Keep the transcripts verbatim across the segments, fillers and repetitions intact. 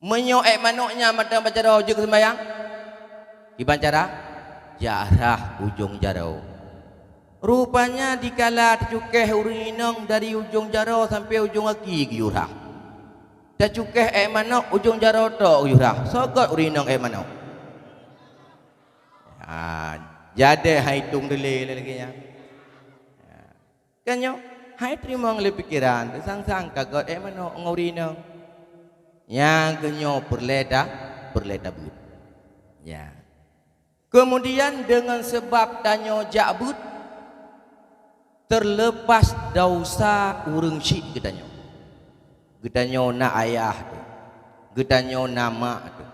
Meunyoe ék manok nyan mantong bak jaroe jeuet keu seumbahyang, kiban cara? Jarah ujong jaroe. Rupanya dikala teucukéh ureuëng inong dari ujong jaroe sampoe ujong gaki geuyue rhah. Teucukéh ék manok ujong jaroe tok geuyue rhah. Soe göt ureuëng inong ék manok? Ha, jadi hai tueng dele lagée nyan. Kan nyoe, hai teurimong lé pikeran, teusang-sang ka göt ék manok ngon ureuëng inong. Nyang keu nyoe peureulée ta, peureulée tabeuet. Ya. Keumudian deungon seubab tanyoe jak beuet, teuleupas desya ureuëng syiek geutanyoe. Geutanyoe na ayah teuh, geutanyoe na mak teuh.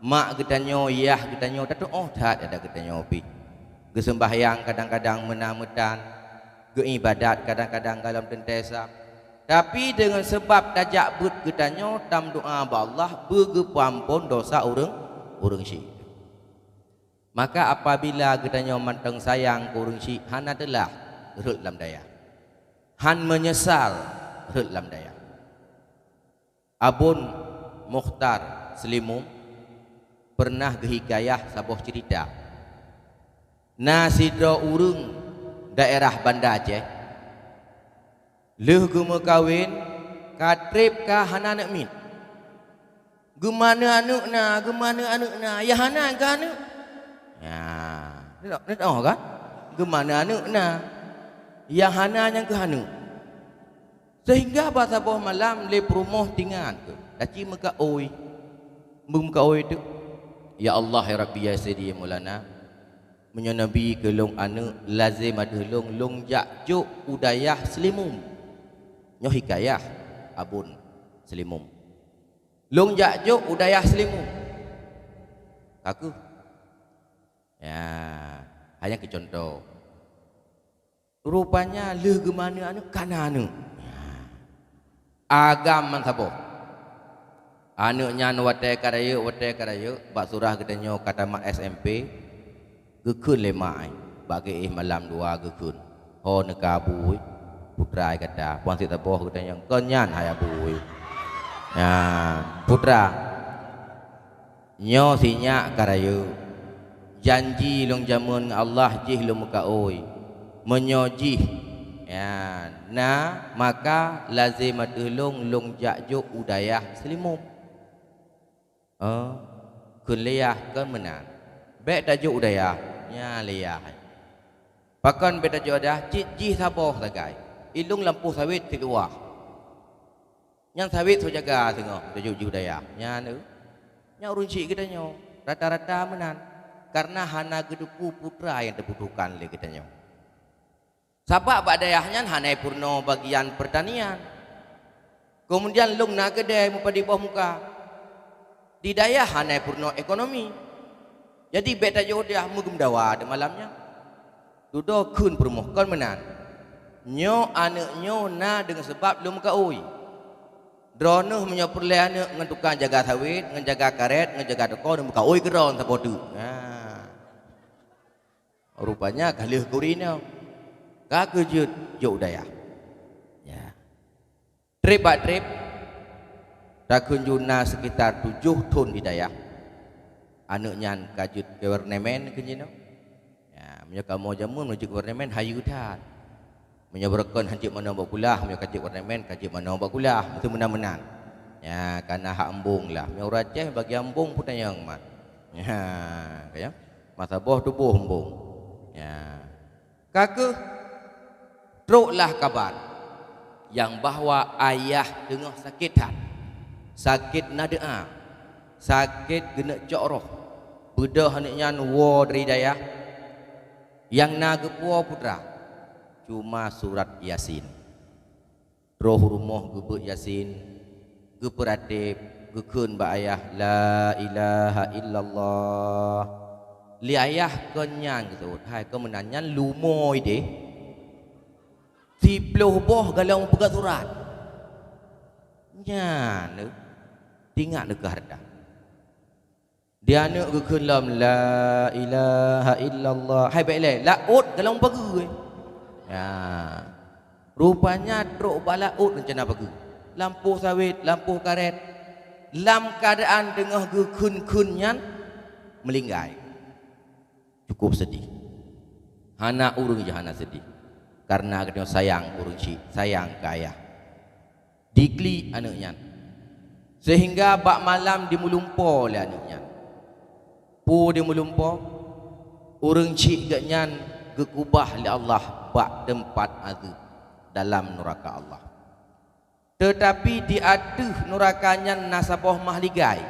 Mak geutanyoe, yah geutanyoe, tatuoh that adak geutanyoe pih. Geuseumbahyang kadang-kadang meunan meutan, geuibadat kadang-kadang gohlom teuntée sa. Tapi deungon seubab tajak beuet geutanyoe tameudoá bak Allah beugeupeuamphon desya ureuëng, ureuëng syiek. Maka apabila geutanyoe mantong sayang keu ureuëng syiek, hana teulah rhot lam dayah. Han meunyeusal rhot lam dayah. Abon Mukhtar Seulimeum peureunah geuhikayah saboh ceurita. Na sidroe ureuëng daerah Banda Aceh, lheueh geumeukawen, ka treb ka hana aneuëk miet. Geumaneuk aneuëk na, geumaneuk aneuëk na, nyang hana keu aneuëk. Ya, neutôh kan? Geumaneuk aneuëk na, nyang hana nyang keu aneuëk. Seuhingga bak saboh malam lé peurumoh tingat keu, tacit meukaôi. Meukaôi teuk, "Ya Allah, ya Rabbi, ya Sayyidi, ya Maulana, meunyoe neubi keu lôn aneuëk, lazem ateueh lôn, lôn jak jok u dayah Seulimeum." Nyoe hikayah Abon Seulimeum. "Lôn jak jok u dayah Seulimeum." Ka keuh. Ya, hanya keu cuntoh. Rupanya lheueh geumaneuk aneuëk ka na aneuëk. Agam meusaboh. Aneuëk nyan watée ka rayeuk, watée ka rayeuk, bak surah geutanyoe ka tamat S M P, geukheun lé mak ai, bak geuéh malam dua geukheun. Ho neuka abu, putra ai gata, puan sit saboh geutanyoe, kon nyan hai abu. Ya, putra. Nyoe sinyak ka rayeuk. Janji lôn jameun ngon Allah jih lôn meukaôi. Meunyoe jih, ya, na, maka lazem ateueh lôn, lôn jak jok u dayah Seulimeum. Oh, kheun lé yah kon meunan. Bék tajok u dayah, nya lé yah. Pakon bék tajok u dayah, cit jih saboh sagai. Ilong lampôh sawét siluwah. Nyang sawét soe jaga teungoh tajok jih u dayah. Nyan, nyan ureuëng syiek geutanyoe, rata-rata meunan, kareuna hana geuteupeue putra nyang teubutuhkan lé geutanyoe. Sabab bak dayah nyan hana peurunoe bagian peurtanian. Keumudian lôn na keudè meupadub boh muka. Di dayah hana peurunoe ekonomi. Jadi bék tajok u dayah meugeumeudawa di malam nyan. Dudoe kheun peurumoh kon meunan. Nyoe aneuëk nyoe na deungon sabab lôn meukaôi. Droeneuh meunyoe peureulée aneuëk ngon tukang jaga sawét, ngon jaga karét, ngon jaga toko, ngon meukaôi keu droeneuh saboh teuk. Nah. Rupanya ka lheueh keu ureuëng inong. Ka keuh jeuet jok u dayah. Ya. Treb bak treb, takheun ju na sekitar tujoh thon di dayah. Aneuëk nyan ka jeuet geuvernemen keu jinoe. Ya, meunyoe kamoe jameun meunyoe jeuet geuvernemen hayeue that. Meunyoe beureukan han jeuet manoe bak kulah, meunyoe ka jeuet geuvernemen ka jeuet manoe bak kulah, meuteumeunan-meunan. Ya, kana hak embong lah. Meunyoe ureuëng Aceh bagi embong peutanyong mat. Ya, kaya. Masa boh tuboh embong. Ya. Ka keuh troklah kabar nyang bahwa ayah teungoh sakét that, sakét na deu'a, sakét geuneuk cok roh. Beudôh aneuëk nyan woe dari dayah, nyang na geupuwoe putra, cuma surat Yasin. Troh u rumoh geubeuet Yasin, geupeuratéb, geukheun bak ayah, "La ilaha illallah." Lé ayah kon nyan geuseuôt, "Hai, kon meunan nyan lumoe ideh. Siploh boh galong peugah surat." Nyan, teuingat neuh keu hareuta. Di aneuëk geukheun lom, "La ilaha illallah." Hai bék lé, laôt galong pageue. Ya. Rupanya trok bak laôt reuncana pageue. Lampôh sawét, lampôh karét. lam keuadaan teungoh geukheun-kheun nyan meulinggai. Cukup seudih. Hana ureuëng jih hana seudih, kareuna geutanyoe sayang keu ureuëng chik, sayang keu ayah. Diklik aneuëk nyan, seuhingga bak malam dimeulumpoe lé aneuëk nyan. Peue dimeulumpoe? Ureuëng chik geuhnyan geukubah lé Allah bak teumpat azeub dalam nuraka Allah. Teutapi di ateueh nuraka nyan na saboh mahligai,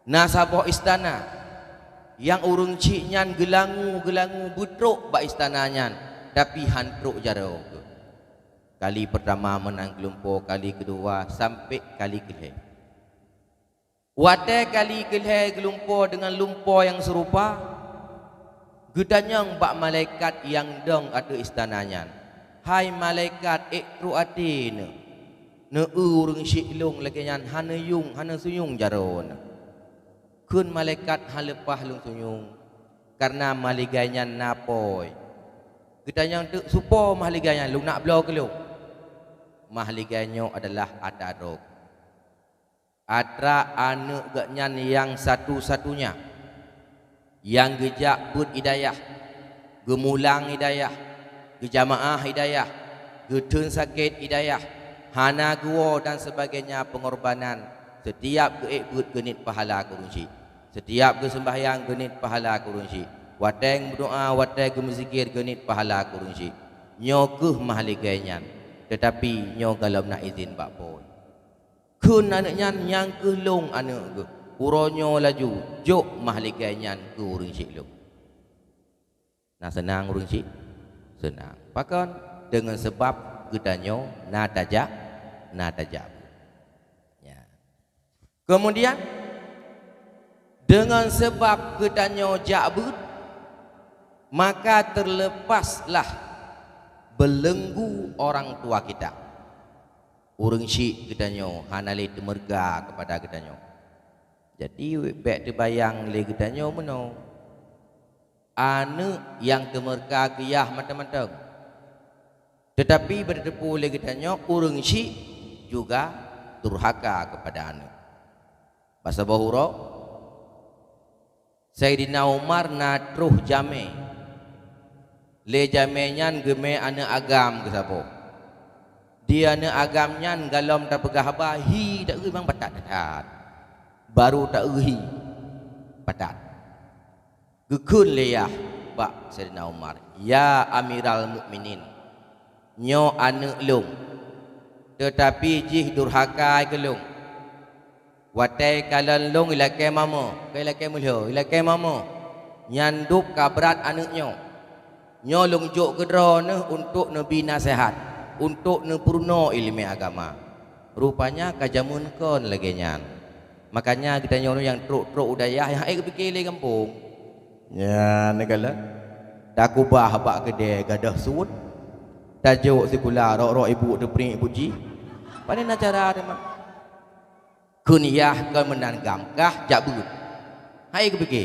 na saboh istana, nyang ureuëng chik nyan geulangu-geulangu beutrok bak istana nyan, tapi han trok jaroe geuh. Kali peurtama meunan geulumpoe, kali keudua, sampoe kali keulhée. Watée kali keulhée geulumpoe deungon lumpoe nyang seurupa, geutanyong bak malaikat nyang dong ateueh istana nyan, "Hai malaikat, ék trok até neuh? Neu-eu ureuëng chik lôn lagée nyan hana yueng, hana sunyueng jaroe neuh." Kheun malaikat, "Hana leupah lôn sunyueng, kareuna mahligai nyan na poe." Geutanyong teuk, "Soe po mahligai nyan, lôn nak bloe keu lôn." "Mahligai nyoe adalah atra droe." Atra aneuëk geuhnyan nyang satu-satunya, nyang geujak beuet i dayah, geumulang i dayah, geujamaah i dayah, geutheun sakét i dayah, hana geuwoe dan sebagainya peungorbanan, setiap geuék beuet geuniet pahala keu ureuëng chik, setiap geuseumbahyang geuniet pahala keu ureuëng chik, watée geumeudoá, watée geumeuzikir geuniet pahala keu ureuëng chik. Nyoe kheueh mahligai nyan, teutapi nyoe gohlom na idhin bak poe. Kheun aneuëk nyan, "Nyang kheueh lôn aneuëk geuh. Uroe nyoe laju jok mahligai nyan keu ureuëng chik lôn." Na seunang ureuëng chik? Seunang. Pakon? Deungon seubab geutanyoe na tajak, na tajak beuet. Ya. Keumudian, deungon seubab geutanyoe jak beuet, maka teuleupaslah beulenggu orang tua kita. Ureuëng chik geutanyoe hana lé teumeureuka keupada geutanyoe. Jadi, bék teubayang lé geutanyoe meunoe, aneuëk nyang teumeureuka keu yah mantong-mantong. Teutapi beutateupeue lé geutanyoe, ureuëng chik juga durhaka keupada aneuëk. Bak saboh uroe, Saidina Umar na troh jamé. Lé jamé nyan geumé aneuëk agam geusaboh. Di aneuëk agam nyan gohlom tapeugah haba, hi ta-eu memang patat that-that. Baru ta-eu hi, patat. Geukheun lé yah bak Saidina Umar, "Ya Amiral Mukminin, nyoe aneuëk lôn, teutapi jih durhaka keu lôn. Watée kalon lôn ilakée mamoe, ka ilakée meulhö, ilakée mamoe, nyan dub ka brat aneuëk nyoe. Nyoe lôn jok keu droeneuh untuk neubi naseuhat, untuk neupeurunoe iéleumé agama." Rupanya ka jameun kon lagée nyan. Makanya geutanyoe nyang trok-trok u dayah nyang hana geupike lé gampông. Nyan neukalon, takubah bak keudée gadôh suet, tajok sikula rok-rok ibu teupriek ibu jih. Pane na cara teuma? Kheun yah kon meunan gam kah jak beuet. Hana geupike.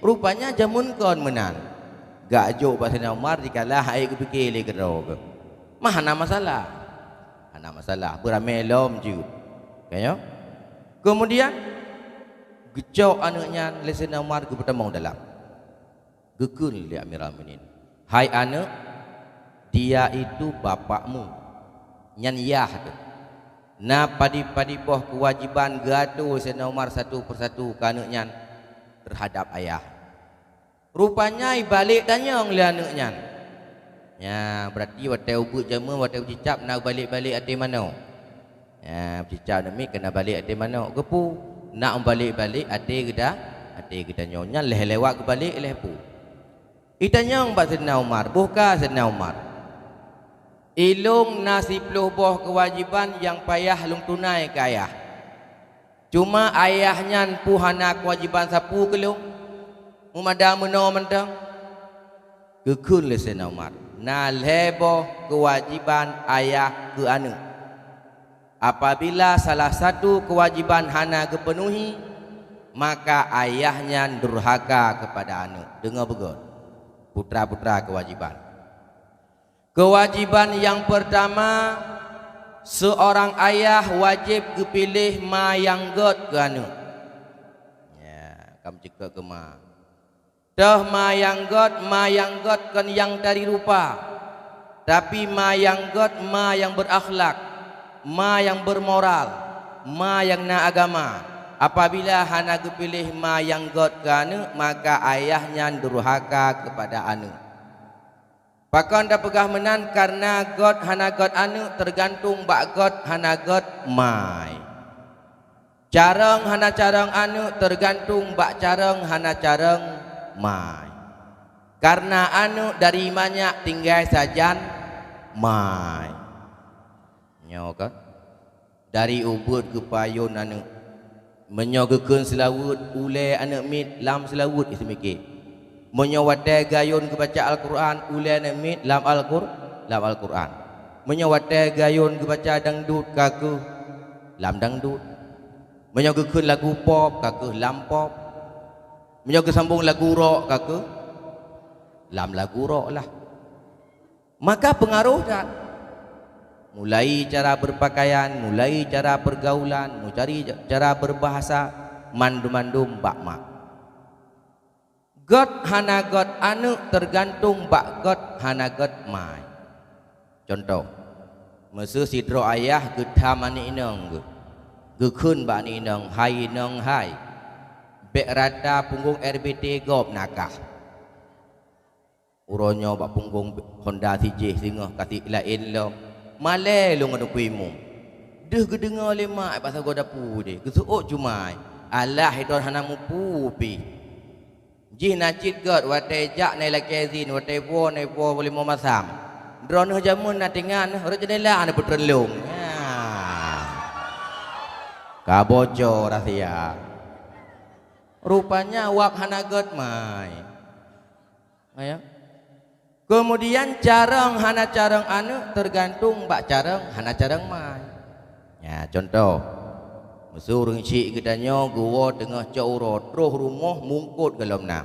Rupanya jameun kon meunan. Gak jok bak Saidina Umar dikala hana geupike lé keudroe geuh. Mah hana masalah. Hana masalah, beuramé lom jeuet. Ka nyoe? Keumudian, geucok aneuëk nyan lé Saidina Umar geupeutamong dalam. Geukheun lé Amirul Mukminin, "Hai aneuëk, dia itu bapakmu, nyan yah teuh." Na padub-padub boh keuwajéban geuatoe Saidina Umar satu persatu keu aneuëk nyan teuhadab ayah. Rupanya ibalek tanyong lé aneuëk nyan. Nya, beurati watée ubeuet jameun, watée ucicab na ubalek-balek até manok. Nya, ucicab namiet keu na balek até manok. Keupeue? Nak ubalek-balek até geuda-, até geutanyoe. Nyan lhée lewat geubalek lhée peue. Itanyong bak Saidina Umar, boh ka Saidina Umar, "Ilôn na siploh boh keuwajéban nyang payah lôn tunai keu ayah. Cuma ayah nyan peue hana keuwajéban sapeue keu lôn? Meumada meunoe mantong?" Geukheun lé Saidina Umar, "Na lhée boh keuwajéban ayah keu aneuëk. Apabila salah satu keuwajéban hana geupeunuhi, maka ayah nyan durhaka keupada aneuëk." Deungoe beugét, putra-putra keuwajéban. Keuwajéban nyang peurtama, Seurang ayah wajéb geupiléh ma nyang gét keu aneuëk. Ya, ka meuceukeut keu ma. Toh ma nyang gét, ma nyang gét kon nyang tari rupa, tapi ma nyang gét ma nyang beurakhlak, ma nyang beumoral, ma nyang na agama. Apabila hana geupiléh ma nyang gét keu aneuëk, maka ayah nyan durhaka keupada aneuëk. Pakon tapeugah meunan? Kareuna gét hana gét aneuëk teugantung bak gét hana gét mai. Carông hana carông aneuëk teugantung bak carông hana carông mai. Kareuna aneuëk dari manyak tinggai sajan mai. Nyoe kan? Dari ubeuet geupayôn aneuëk. Meunyoe geukheun seulaweuet, ulée aneuëk miet lam seulaweuet iseumiké. Meunyoe watée geuyôn geubaca Al-Qur'an, ulée aneuëk miet lam Al-Qur-, lam Al-Qur'an. Meunyoe watée geuyôn geubaca dangdut, ka kheueh lam dangdut. Meunyoe geukheun lagu pop, ka kheueh lam pop. Meunyoe geusambông lagu rock, ka kheueh lam lagu rock lah. Maka peungaroh that. Mulai cara beupakaian, mulai cara peurgaulan, mulai cara beubahasa, mandum-mandum bak mak. Gét hana gét aneuëk teugantung bak gét hana gét mai. Cuntoh, meuseu sidroe ayah geutham aneuëk inong geuh, geukheun bak aneuëk inong, "Hai inong hai, bék rata punggong R B T gob nakah." Uroe nyoe bak punggong Honda C J singoh ka si laén lom. Malée lôn ngon Teungku Imum. Deuh geudeungoe lé mak bak sagoe dapu deh, geuseuôt jumai. Alah, droe hana mupu pih. Jih na cit gét watée jak na ilakée zin, watée iwoe na iwoe limoe masam. Droeneueh jameun na tingan, rot jeundela na peutreun lông. Nyan. Ka bocor rahsia. Rupanya wab hana gét mai. Ya. Keumudian carông hana carông aneuëk teugantung bak carông hana carông mai. Ya, cuntoh, meuseu ureuëng syiek geutanyoe geuwoe teungoh cok uroe troh rumoh mungkot gohlom na.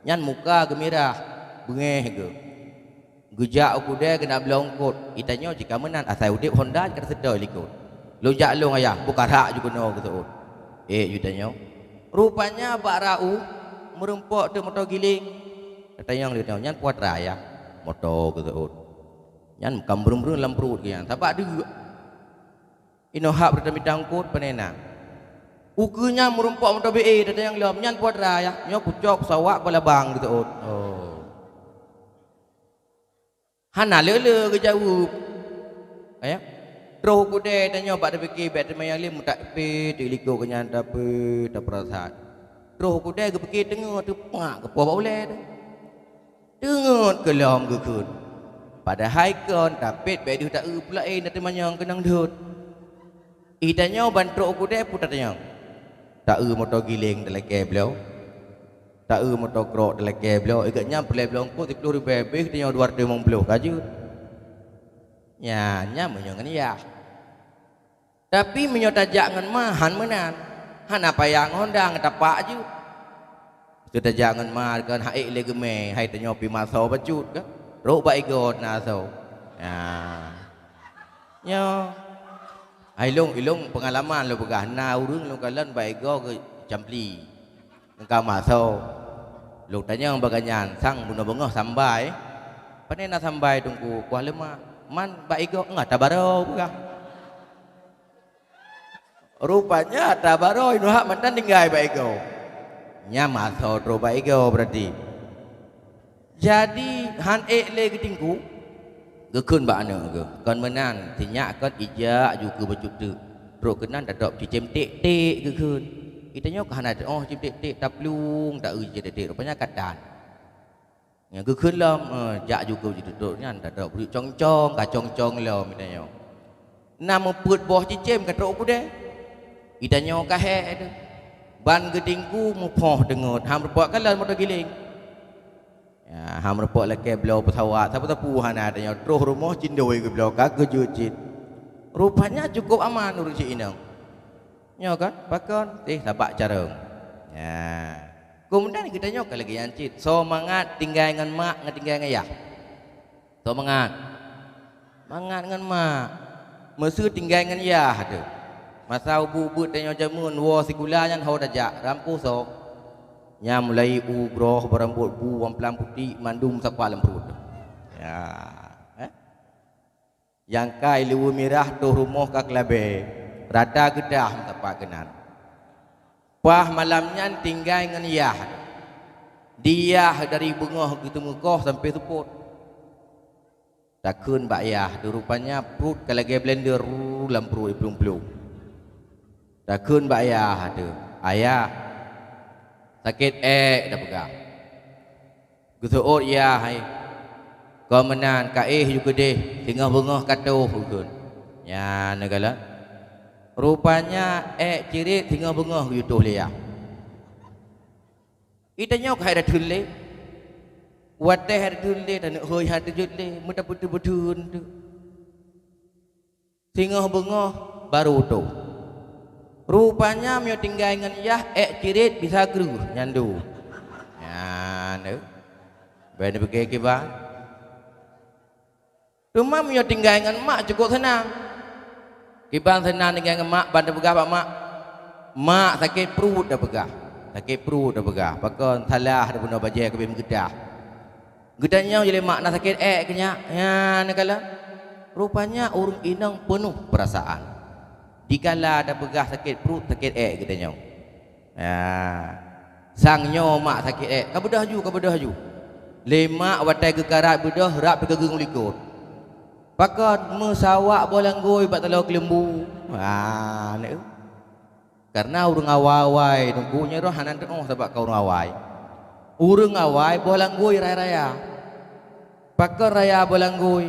Nyan muka geumirah, beungéh geuh. Geujak u keudée geunak bloe eungkot, geutanyoe jih ka meunan asai udeb Honda jih ka teuseutôi likot. Lôn jak lôn ayah, beukarak ju keunoe geuseuôt. Ék ju tanyoe. Rupanya bak rot u meurumpok teuk moto giléng. Tatanyong lé tanyoe, "Nyan peue atra ayah?" "Moto," geuseuôt. Nyan ka meureun-reun lam pruet geuh nyan, sabab deuk. Inoe hab rot mita eungkot pane na. Ukeue nyan meurumpok moto B E, tatanyong lom, "Nyan peue atra ayah?" "Nyoe kucok pesawat balabang," geuseuôt. Oh. Hana le-le geujaweueb. Ya. Troh u keudée tanyoe bak tapike bék teuma nyang lé meutakpe teulikot keu nyan tapi tapeurasat. Troh u keudée geupike teungoh teupak geupoh bak ulée teuh. Teungeut keulom geukheun. Padahai kon tapet bék deuh ta-eu peulaén na teumanyong keunong deuet. Geutanyoe ban trok u keudée peue tatanyong? Ta-eu moto giléng talakée bloe. Ta-eu moto krok talakée bloe, i gobnyan peureulée bloe eungkot siplôh ribée, béh tanyoe dua reutôh limong ploh ka jeuet. Nyan, nyan meunyoe ngon yah. Tapi meunyoe tajak ngon ma, han meunan. Hana payah ngon Honda, ngon tapak jeuet. Teutajak ngon ma, kon han ék lé geumé, hai tanyoe pih masoe bacut kan. Rot bak igoe na asoe. Nah. Nyoe. Hai lôn, ilôn peungalaman lôn peugah, na ureuëng lôn kalon bak igoe geu campli. Ka masoe. Lôn tanyong bak gobnyan, "Sang bunoe beungoh sambai?" "Pane na sambai, Teungku?" "Kuah leumak." "Man bak igoe?" "Enggak, tabaroe," peugah. Rupanya tabaroe inoe hak mantong tinggai bak igoe. Nyan masoe trok bak igoe berarti. Jadi han ék lé geutinggu, geukheun bak aneuëk geuh, "Kon meunan, sinyak kon ijak ju keu bacut teuk. Trok keunan tadrob cicém tiek-tiek," geukheun. Geutanyoe ka hana teuoh cicém tiek-tiek, taplueng ta-eu cicém tiek-tiek, rupanya ka tan. Nyan geukheun lom, eh, jak ju keu bacut teuk nyan tadrob breuek cong-cong, ka cong-cong lom geutanyoe. Na meupeuet boh cicém ka trok u keudée. Geutanyoe ka hék teuh. Ban geutinggu meupoh teungeut, han meureumpok kalon moto giléng. Ya, han meureumpok lakée bloe pesawat, sapeue-sapeue hana tanyoe troh rumoh cindoi geubloe ka geujeuet cit. Rupanya cukup aman ureuëng syiek inong. Nyoe kan, pakon? Teuh sabak carông. Ya. Keumudian geutanyoe ka lagée nyan cit, soe mangat tinggai ngon mak ngon tinggai ngon yah? Soe mangat? Mangat ngon mak. Meuseu tinggai ngon yah teuh. Masa ubeut-ubeut tanyoe jameun woe sikula nyan ho tajak, rampoh soe. Nyan mulai u groh, beurambot bu, wamplam putéh, mandum sapat lam pruet. Ya. Eh? Nyang kai luweue mirah toh rumoh ka keulabée, rata geudah meusapat keunan. Paih malam nyan tinggai ngon yah. Di yah dari beungoh geuteumeukoh sampoe seupôt. Takheun bak yah teuh, rupanya pruet ka lagée blender lam pruet iplueng-plueng. Takheun bak yah teuh, "Ayah, sakét ék," tapeugah. Geuseuôt yah, "Hai, kon meunan, ka éh ju keudeh, singoh beungoh ka toh," geukheun. Nyan neukalon. Rupanya ék cirét singoh beungoh geuyue toh lé yah. Geutanyoe ka hai tatheun lé. Watée hai tatheun lé, taneuk hôi hai teujeuet lé, meutapeuteun-peuteun teuk. Singoh beungoh barô toh. Rupanya meunyoe tinggai ngon yah ék cirét bisa kreueh nyan dum. Nyan deuh. Bèk neupike kiban. Teuma meunyoe tinggai ngon mak cukôp seunang. Kiban seunang tinggai ngon mak, ban tapeugah bak mak, "Mak, sakét pruet," tapeugah. "Sakét pruet," tapeugah. Pakon salah tabunoe bajée keubiet meugeutah. Geutanyoe jilé mak na sakét ék keu nyak, nyan neukalon. Rupanya ureuëng inong peunoh peurasaan. Dikala tapeugah sakét pruet, sakét ék geutanyoe. Ya. Sang nyoe mak sakét ék, ka beudôh ju, ka beudôh ju. Lé mak watée geukarat beudôh rab teugeugeueng u likot. Pakon meusawak boh langgôi bak taloe keuleumbu. Ha, neu. Karena ureuëng awai-awai nunggu nyoe roh hana teuoh sabab ka ureuëng awai. Ureuëng awai boh langgôi raya-raya. Pakon raya boh langgôi?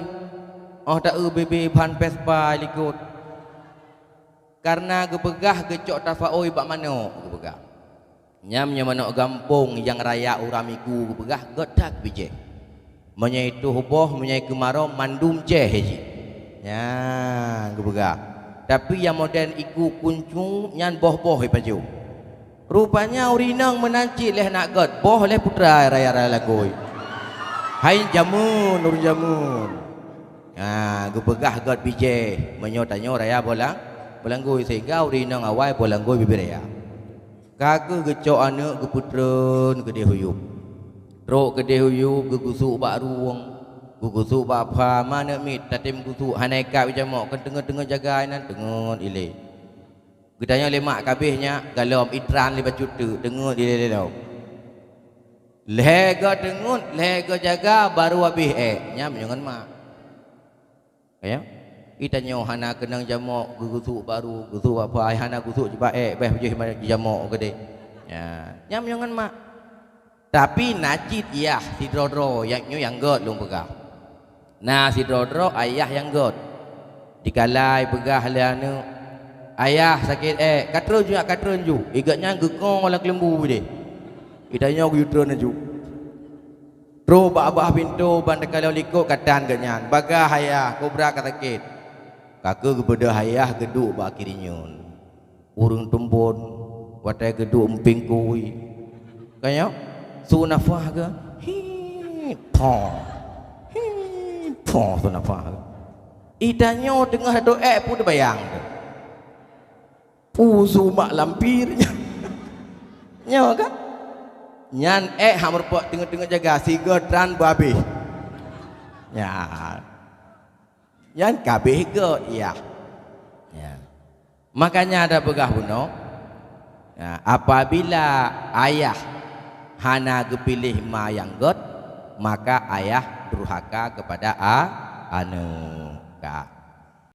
Óh ta-eu bebe ban Vespa likot. Karena geupeugah geucok tafaôi bak manok geupeugah. Nyam nyoe manok gampông nyang raya uram iku geupeugah gét that bijéh. Meunyoe itoh boh, meunyoe keumarom mandum céh jih. Nyan geupeugah. Tapi nyang modern iku kuncu nyan boh-boh ipajoh. Rupanya ureuëng inong meunan cit lheueh nak gét boh lheueh putra raya-raya langgôi. Hai jameun, ureuëng jameun. Ha, geupeugah gét bijéh, meunyoe tanyoe raya boh la-, boh langgôi, sehingga ureuëng inong awai boh langgôi bibiraya. Ka kheueh geucok aneuëk geupeutreun keudeh u yueb. Trok keudeh u yueb geugusuk bak rueng, geugusuk bak pha, ma aneuëk miet tatem gusuk hana ikab jamok, kon teungeut-teungeut jaga inan teungeut ilée. Geutanyoe lé mak kabéh nyak galom itran lé bacut teuk teungeut ilée lé lom. Lhée geuteungeut, lhée geujaga, barô abéh ék, nyam nyoe ngon mak. Ya? Geutanyoe hana keunong jamok, geugusuk barô, gusuk bak pha, hana gusuk jibak ék, béh beujeuh jamok keudeh. Ya, nyam nyoe ngon mak. Tapi na cit yah sidroe-droe nyang, nyoe nyang gét lôn peugah. Na sidroe-droe ayah nyang gét. Dikala ipeugah lé aneuëk, "Ayah sakét ék, ka treun ju, ka treun ju." Igét nyan geukong lam keuleumbu deh. Geutanyoe geuyue treun laju. Trok bak babah pintoe ban teukalon likot ka tan gét nyan. "Bagah ayah, kobra ka sakét." Ka kheueh geubeudôh ayah geuduek bak kirinyun. Ureuëng tumbon watée geuduek eumpieng kui. Ka nyoe, su nafah geuh, hi, pho. Hi, pho su nafah geuh. Geutanyoe teungoh tato ék peue teubayang teuh. Peue su mak lampir nyan. Nyoe kan? Nyan ék hak meurumpok teungeut-teungeut jaga sigoe tran beuhabéh. Nyan. Nyan kabéh gét, ya. Ya. Makanya ada peugah bunoe, ya, apabila ayah hana geupiléh ma nyang gét, maka ayah durhaka kepada a-, aneuëk. Ka.